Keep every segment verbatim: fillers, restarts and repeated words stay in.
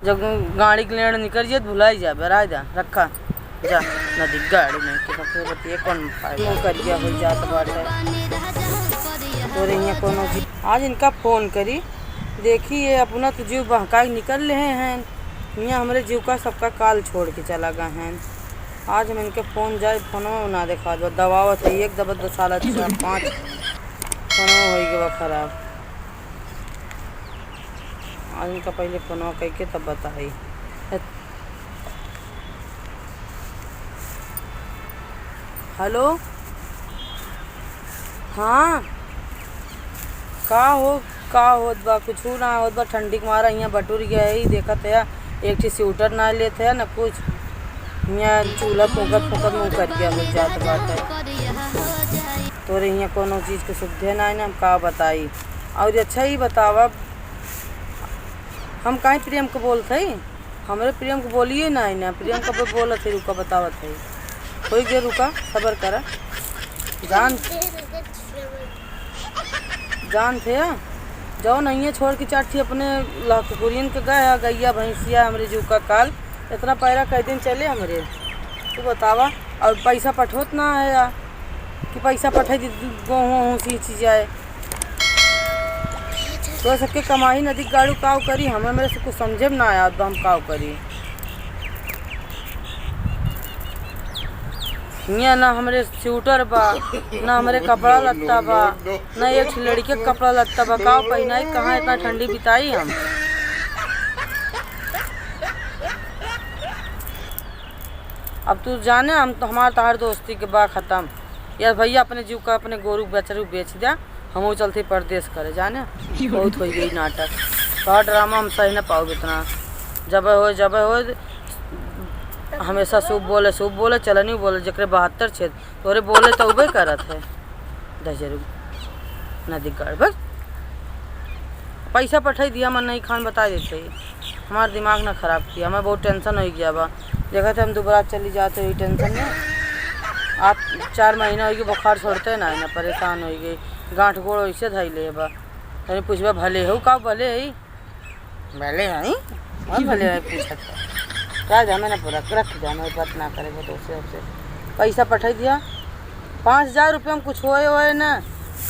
जब गाड़ी के लेण निकल जाए, भुलाई जा, बराय जा, रखा जा, नदी गाड़ी में के सबसे बतिये कौन फायदा? मुँह करिया हो जात बाटे। तोरे हियाँ कोनो चीज, आज इनका फोन करी, देखी ये अपना तो जीव बहकाई निकल रहे हैं, हियाँ हमरे जीव का सबका काल छोड़ के चला गए हैं। आज हम इनके फोन जाए, फोनवा ना देखात बा, दबावत है, एक दबा दस साल, अच्छा, पाँच, फोनवा होई गवा खराब। आज इनका पहले फोनवा कइके तब बताई। हेलो, हाँ, का हो, का होत बा? कुछू ना होत बा, ठंडी के मारा हियाँ बटुर गया है, देखत है, एक ठे स्वेटर ना लेत है, ना कुछ। हियाँ चूल्हा फूंकत फूंकत मुँह करिया हो जात बाटे। तोरे हियाँ कोनो चीज के सुविधे ना है ना, हम का बताई। और अच्छा ही बतावा, हम काहे प्रेम के बोलत हई? हमरे प्रेम के बोलिए ना है ना, प्रेम कब बोलत है, रुका बतावत है। होई गे, रुका, सबर करा। जान, जान थे, जौन हियाँ छोड़ के चार ठी अपने लहकुकुरियन के गए है, गैया भैंसिया हमरे जीव का काल, इतना पैरा कै दिन चले हमरे, तू बतावा। और पैसा पठोत ना है या कि पैसा पठाई दी, गोहूँ वहूँ सींच जाए। तो सबके कमाई नदी गाड़ू काव करी, हमें मेरे से कुछ समझे में ना आया, अब हम काव करी। हियाँ ना हमरे स्वेटर बा, ना हमरे कपड़ा लत्ता बा, ना एक ठे लड़के के कपड़ा लत्ता बा, काव पहिनाई, कहाँ इतना ठंडी बिताई हम? अब तू जाने, हम तो, हमार तहार दोस्ती के बा खत्म। यार भैया, अपने जीव का, अपने गोरू बचरू बेच द्या, हमहू चलते परदेस करे, जाने। बहुत होइ गई नाटक, का ड्रामा, हम सही ना पाउब इतना। जब हो, जब हो, हमेशा शुभ बोले, शुभ बोले, चलनी बोले, जेकरे बहत्तर छेद, तोरे बोले तो उबे करत है। दस हजार रुपये ना दी गड़बड़। पैसा पठाई दिया, मन नहीं खान बता देते ही। हमार दिमाग ना खराब किया, हमें बहुत tension होइ गया बा। देखत है हम दुबरा चली जात है, ई tension में। आज चार महीना होइ गई, बुखार छोड़ते ना है, ना परेशान होइ गई, गांठ गोड़ वैसे धइले बा। तनी पूछबा, "भले हो का?" "भले है।" "भले है? कौन भले है?" पूछत है। रह जा, मैंने पूरा रख जा, मैं बात ना करे, वो तो उसे, उसे पैसा पठाई दिया। पाँच हजार रुपया में कुछ होए, होए ना,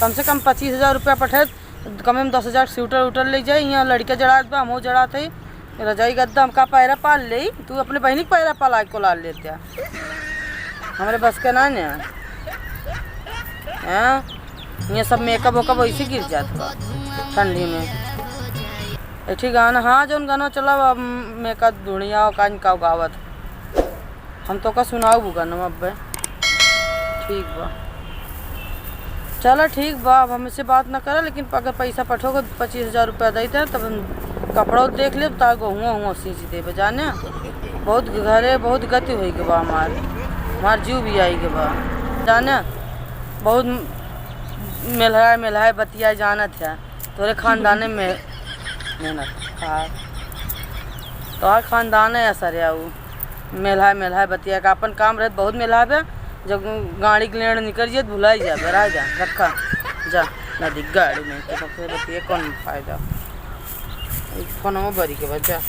कम से कम पच्चीस हजार रुपया पठाए, कम से कम दस हजार स्वेटर उटर ले जाई, यहाँ लड़का जड़ात बा, हमहू जड़ात है, रजाई गद्दा हम का पैरा पाल लेई, तू अपने बहिनी के पैरा पाला के कोलाल लेत्या, हमरे बस के ना ने। हाँ, ये सब makeup वेकअप वैसे गिर जात बा ठंडी में। ए, ठीक गाना, हाँ, जौन गाना चला बा, मेका दुनिया कान का गावत। हम तोका सुनाउब उ गनवा अब्बे। ठीक बा। चला ठीक बा, अब हमसे बात ना करा, लेकिन अगर पैसा पठोगे पच्चीस हजार रुपया दे दे, तब हम कपड़ो देख लेब, तार गोहुआ हुआ सींच देबे, जाने। बहुत घरे बहुत गति होइ गवा हमार, हमार जीव भी आई गवा, जाने। बहुत मेलहाय मेलहाय बतिया जानत है, तोरे खानदाने में मेहनत। हाँ, तोहार खानदान है सर, आऊ मेल्हा, मेल्हा बतिया का अपन काम रहत, बहुत मेल्हा बे। जब गाड़ी के लेण निकल जाए, भुलाई जा, बराय जा, रखा जा, नदी गाड़ी में, तो सबसे बतिया कौन फायदा? ई फोनवा बरी के बा, जा।